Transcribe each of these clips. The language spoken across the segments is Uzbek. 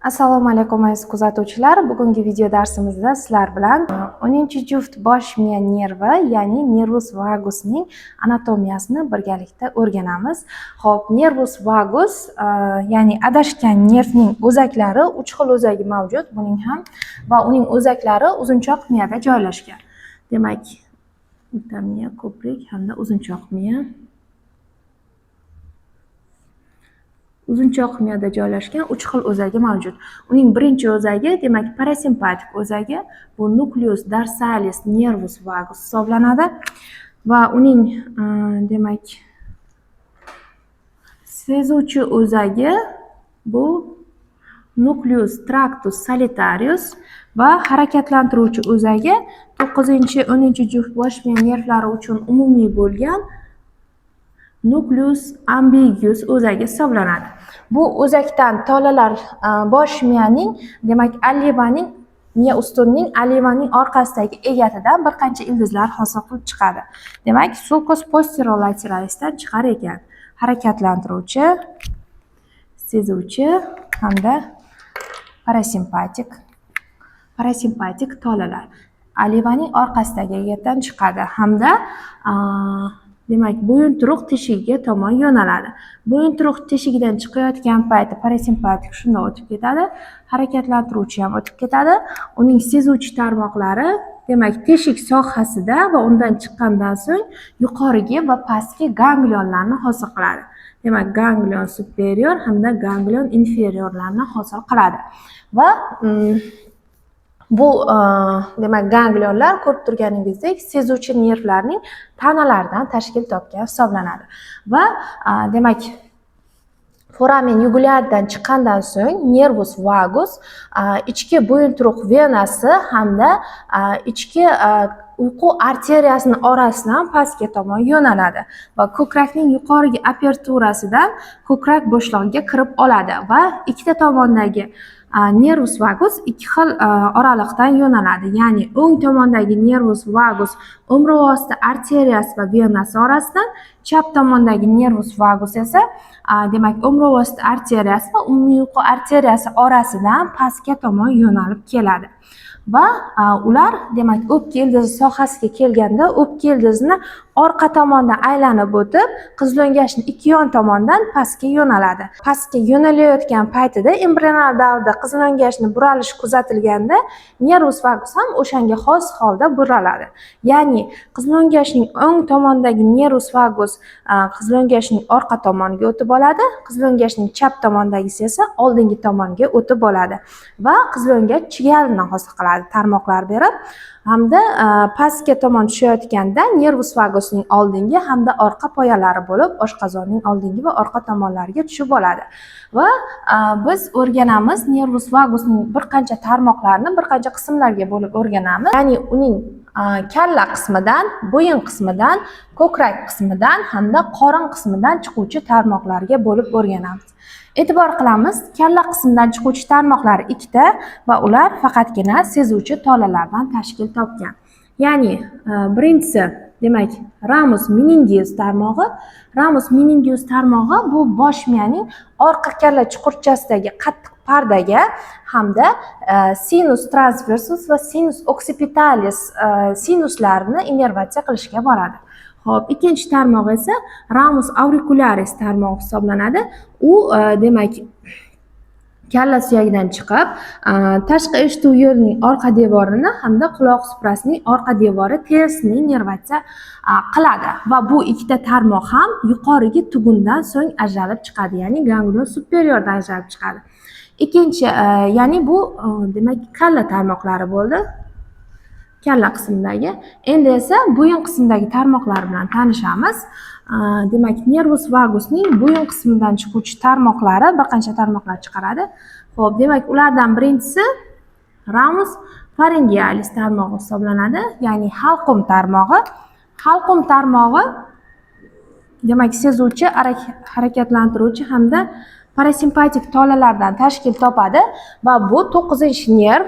Assalomu alaykum, aziz kuzatuvchilar. Bugungi video darsimizda sizlar bilan 10 juft bosh miya nervi, ya'ni nervus vagusning anatomiyasini birgalikda o'rganamiz. Xo'p, nervus vagus, ya'ni adashgan nervning o'zaklari, uch xil o'zagi mavjud buning ham va uning o'zaklari uzunchoq miyada joylashgan. Demak, o'rta miya, ko'prik hamda uzunchoq miya. Uzunchoq miyada joylashgan uch xil o'zagi mavjud. Uning birinchi o'zagi, demak, parasimpatik o'zagi, bu nucleus dorsalis nervus vagus hisoblanadi va uning demak, sezuvchi o'zagi bu nucleus tractus solitarius va harakatlantiruvchi o'zagi 9-10 juft bosh miya nervlari uchun umumiy bo'lgan nucleus ambiguus o'zagi hisoblanadi. Bu o'zakdan tolalar bosh miyaning, demak, alivaning, miya ustunining alivaning orqasidagi egatidan bir qancha ildizlar hosil qilib chiqadi. Demak, sulcus posterolateralisdan chiqar ekan. Harakatlantiruvchi, sezuvchi hamda parasimpatik tolalar alivaning orqasidagi egatdan chiqadi hamda demak, bo'yinturuq teshigiga tomon yo'naladi. Bo'yinturuq teshigidan chiqayotgan payti parasimpatik shunda o'tib ketadi, harakatlantiruvchi ham o'tib ketadi. Uning sezuvchi tarmoqlari, demak, teshik sohasida va undan chiqqandan so'ng yuqorigi va pastki ganglionlarni hosil qiladi. Demak, ganglion superior hamda ganglion inferiorlarni hosil qiladi. Va bu demak, ganglionlar, ko'rib turganingizdek, sezuvchi nervlarning tanalaridan tashkil topgan hisoblanadi. Va demak, foramen yugulyardan chiqqandan so'ng nervus vagus ichki bo'yinturuq venasi hamda ichki uyqu arteriyasining orasidan pastga tomon yo'naladi va ko'krakning yuqorigi aperturasidan ko'krak bo'shlig'iga kirib oladi va ikkita tomondagi nervus vagus ikki xil oraliqdan yo'naladi. Ya'ni o'ng tomondagi nervus vagus umrvosti arteriyasi va venasi orasidan, chap tomondagi nervus vagus esa demak, umrvosti arteriyasi va umumiy uyqu arteriyasi orasidan pastga tomon yo'nalib keladi. Va ular, demak, o'pka ildizi sohasiga kelganda o'pka ildizini orqa tomondan aylanib o'tib, qizilo'ngachni ikki yon tomondan pastga yo'naladi. Pastga yo'nalayotgan paytida embrional davrda qizilo'ngachni buralishi kuzatilganda nervus vagus ham o'shanga xos holda buraladi. Ya'ni qizilo'ngachning o'ng tomondagi nervus vagus qizilo'ngachning orqa tomoniga o'tib oladi, qizilo'ngachning chap tomondagisi esa oldingi tomonga o'tib oladi va qizilo'ngach chigalini hosil qiladi tarmoqlar berib hamda pastga tomon tushayotganda nervus vagusning oldingi hamda orqa poyalari bo'lib oshqozonning oldingi va orqa tomonlariga tushib oladi. Va biz o'rganamiz nervus vagusning bir qancha tarmoqlarini bir qancha qismlarga bo'lib o'rganamiz. Ya'ni uning kalla qismidan, bo'yin qismidan, ko'krak qismidan hamda qorin qismidan chiquvchi tarmoqlarga bo'lib o'rganamiz. E'tibor qilamiz, kalla qismidan chiquvchi tarmoqlar ikkita va ular faqatgina sezuvchi tolalardan tashkil topgan. Ya'ni birinchisi, demak, ramus meningius tarmog'i. Ramus meningius tarmog'i bu bosh miyaning orqa kalla chuqurchasidagi qattiq pardaga hamda sinus transversus va sinus occipitalis sinuslarini innervatsiya qilishga boradi. Xo'p, ikkinchi tarmoq esa ramus auricularis tarmog'i hisoblanadi. U demak, kalla suyagidan chiqib, tashqi eshituv yo'lining orqa devorini hamda quloq suprasining orqa devori terisini innervatsiya qiladi va bu ikkita tarmoq ham yuqorigi tugundan so'ng ajralib chiqadi, ya'ni ganglion superiordan ajralib chiqadi. Ikkinchi, ya'ni bu demak, kalla tarmoqlari bo'ldi. Kalla qismidagi. Endi esa bo'yin qismidagi tarmoqlar bilan tanishamiz. Demak, nervus vagusning bo'yin qismidan chiquvchi tarmoqlari bir qancha tarmoqlar chiqaradi. Xo'p, demak, ulardan birinchisi ramus pharyngealis tarmog'i hisoblanadi, ya'ni halqum tarmog'i. Halqum tarmog'i, demak, sezuvchi, harakatlantiruvchi hamda parasimpatik tolalardan tashkil topadi va bu 9-nerv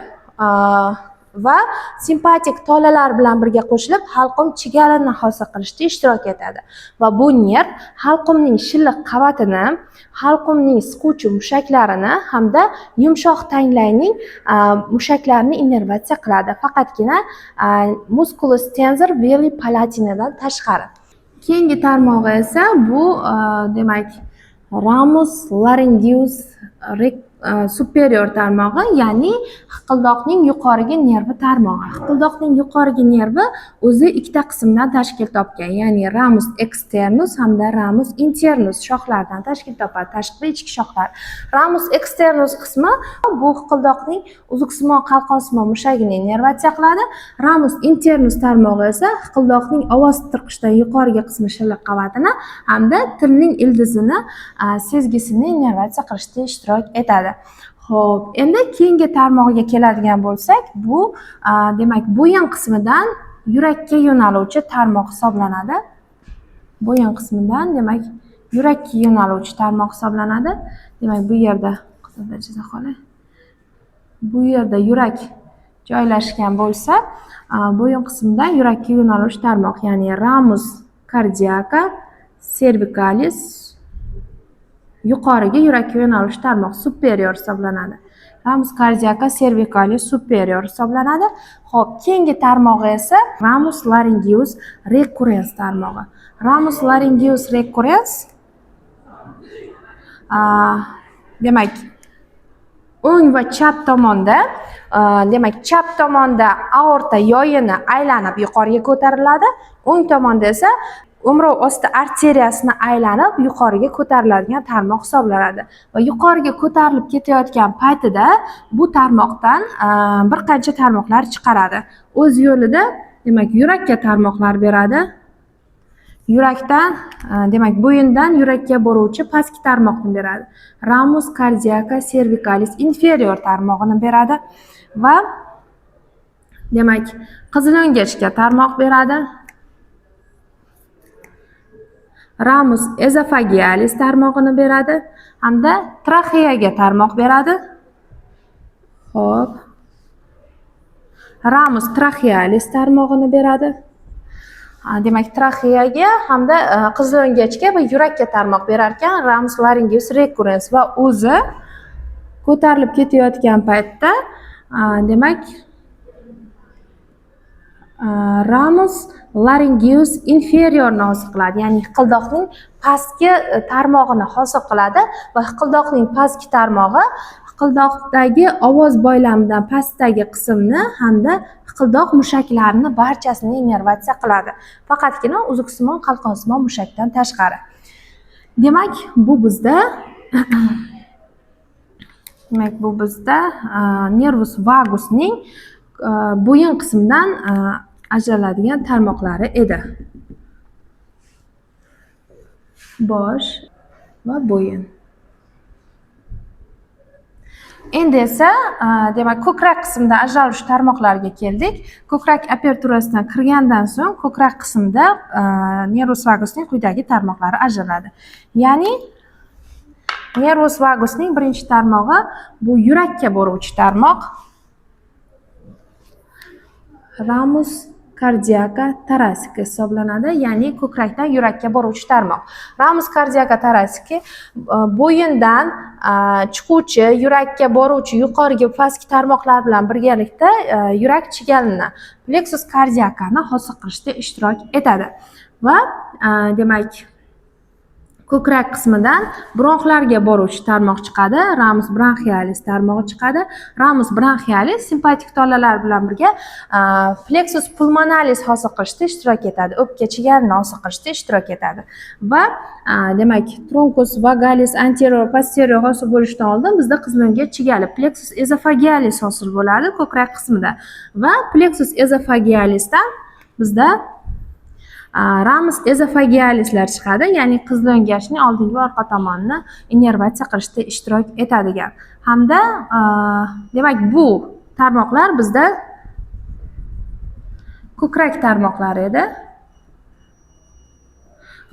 Va simpatik tolalar bilan birga qo'shilib halqum chigalini hosil qilishda ishtirok etadi. Va bu nerv halqumning shilliq qavatini, halqumning siquvchi mushaklarini hamda yumshoq tanglayning mushaklarini innervatsiya qiladi. Faqatgina musculus tensor veli palatinidan tashqari. Keyingi tarmog'i esa bu demak ramus laryngeus superior tarmog'i, ya'ni hiqildoqning yuqorigi nervi tarmog'i. Hiqildoqning yuqorigi nervi o'zi ikkita qismdan tashkil topgan, ya'ni ramus externus hamda ramus internus shoxlaridan tashkil topadi, tashqi va ichki shoxlar. Ramus externus qismi bu hiqildoqning uzuksimon qalqonsimon mushagini innervatsiya qiladi. Ramus internus tarmog'i esa hiqildoqning ovoz tirqishidan yuqorigi qismi shilliq qavatini hamda tilning ildizini sezgisini innervatsiya qilishda ishtirok etadi. Xo'p, endi keyingi tarmog'iga keladigan bo'lsak, bu demak bo'yin qismidan yurakka yo'naluvchi tarmoq hisoblanadi. Bo'yin qismidan demak yurakka yo'naluvchi tarmoq hisoblanadi. Demak, bu yerda qizilda chiza qolay. Bu yerda yurak joylashgan bo'lsa, bo'yin qismidan yurakka yo'naluvchi tarmoq, ya'ni ramus cardiaca cervicalis yuqoriga yurakka yo'naluvchi tarmoq superior hisoblanadi. Ramus cardiaca cervicalis superior hisoblanadi. Xo'p, keyingi tarmog'i esa ramus laryngeus recurrens tarmog'i. Ramus laryngeus recurrens demak o'ng va chap tomonda, demak chap tomonda aorta yoyini aylanib yuqoriga ko'tariladi, o'ng tomonda esa o'mrov osti arteriyasini aylanib yuqoriga ko'tariladigan tarmoq hisoblanadi. Va yuqoriga ko'tarilib ketayotgan paytida bu tarmoqdan bir qancha tarmoqlar chiqaradi. O'z yo'lida demak yurakka tarmoqlar beradi. Yurakdan, demak bo'yindan yurakka boruvchi pastki tarmoqni beradi. Ramus cardiaca cervicalis inferior tarmog'ini beradi va demak qizilo'ngachga tarmoq beradi. Ramus esophagealis tarmog'ini beradi hamda traxeyaga tarmoq beradi. Xo'p. Ramus trachealis tarmog'ini beradi. Demak, traxeyaga hamda qizilo'ngachga va yurakka tarmoq berar ekan ramus laryngeus recurrens va o'zi ko'tarilib ketayotgan paytda demak ramus laryngeus inferiorni hosil qiladi, ya'ni hiqildoqning pastki tarmog'ini hosil qiladi va hiqildoqning pastki tarmog'i hiqildoqdagi ovoz boylamidan pastdagi qismni hamda hiqildoq mushaklarini barchasini innervatsiya qiladi. Faqatgina uzuksimon qalqonsimon mushakdan tashqari. Demak, bu bizda nervus vagusning bo'yin qismidan ajraladigan tarmoqlari edi. Bosh va bo'yin. Endi esa demak ko'krak qismidan ajraluvchi tarmoqlarga keldik. Ko'krak aperturasidan kirgandan so'ng ko'krak qismida nervus vagusning quyidagi tarmoqlari ajraladi. Ya'ni nervus vagusning birinchi tarmog'i bu yurakka boruvchi tarmoq. Ramus cardiaca thoracica hisoblanadi, ya'ni ko'krakdan yurakka boruvchi tarmoq. Ramus cardiaca thoracica bo'yindan chiquvchi yurakka boruvchi yuqorigi pastki tarmoqlar bilan birgalikda yurak chigalini plexus cardiacani hosil qilishda ishtirok etadi. Va demak ko'krak qismidan bronxlarga boruvchi tarmoq chiqadi, ramus bronchialis tarmog'i chiqadi. Ramus bronchialis simpatik tolalar bilan birga plexus pulmonalis hosil qilishda ishtirok etadi, o'pka chigalini hosil qilishda ishtirok etadi. Va demak truncus vagalis anterior posterior hosil bo'lishidan oldin bizda qizilo'ngach chigali plexus esophagealis hosil bo'ladi ko'krak qismida. Va plexus esophagealisdan bizda ramus esophagealislar chiqadi, ya'ni qizilo'ngachning oldingi va orqa tomonini innervatsiya qilishda ishtirok etadigan. Hamda demak bu tarmoqlar bizda ko'krak tarmoqlari edi.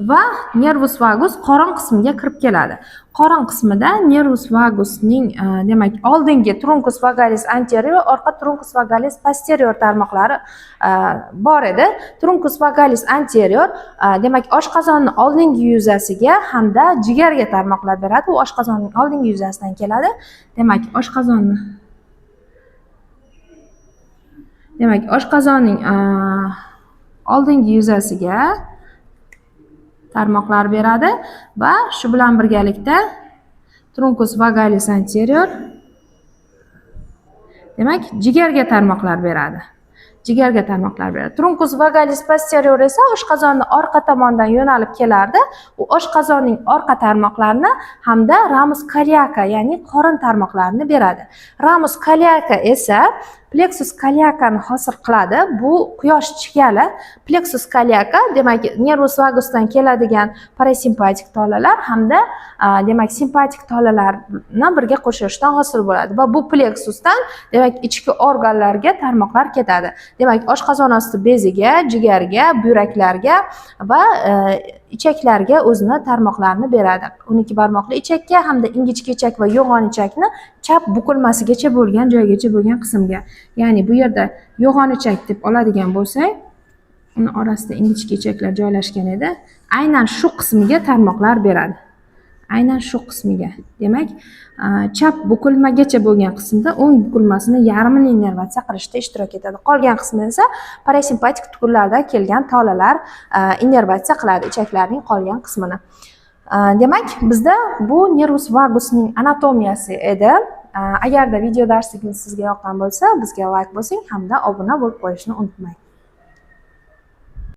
Va nervus vagus qorin qismiga kirib keladi. Qorin qismida nervus vagusning demak, oldingi trunkus vagalis anterior va orqa trunkus vagalis posterior tarmoqlari bor edi. Trunkus vagalis anterior, demak, oshqozonni oldingi yuzasiga hamda jigarga tarmoqlar beradi. U oshqozonning oldingi yuzasidan keladi. Demak, oshqozonning oldingi yuzasiga tarmoqlar beradi va shu bilan birgalikda trunkus vagalis anterior, demak, jigarga tarmoqlar beradi. Jigarga tarmoqlar beradi. Trunkus vagalis posterior esa oshqozonni orqa tomondan yo'nalib kelardi. U oshqozonning orqa tarmoqlarini hamda ramus kaliaka, ya'ni qorin tarmoqlarini beradi. Ramus kaliaka esa plexus kaliakani hosil qiladi. Bu quyosh chigali. Plexus kaliaka, demak, nervus vagusdan keladigan parasimpatik tolalar hamda demak, simpatik tolalarni birga qo'shilishdan hosil bo'ladi va bu plexusdan, demak, ichki organlarga tarmoqlar ketadi. Demak, oshqozon osti beziga, jigarga, buyraklarga va ichaklarga o'zini tarmoqlarini beradi. 12 barmoqli ichakka hamda ingichka ichak va yo'g'on ichakni chap bukilmasigacha bo'lgan joygacha bo'lgan qismga. Ya'ni bu yerda yo'g'on ichak deb oladigan bo'lsak, uni orasida ingichka ichaklar joylashgan edi. Aynan shu qismiga tarmoqlar beradi. Aynan shu qismiga. Demak, chap bukilmagacha bo'lgan qismda o'ng bukilmasini yarmini innervatsiya qilishda ishtirok etadi. Qolgan qismi esa parasimpatik tugunlardan kelgan tolalar innervatsiya qiladi ichaklarning qolgan qismini. Demak, bizda bu nervus vagusning anatomiyasi edi. Agarda video darsligimiz sizga yoqqan bo'lsa, bizga layk bosing hamda obuna bo'lib qo'yishni unutmang.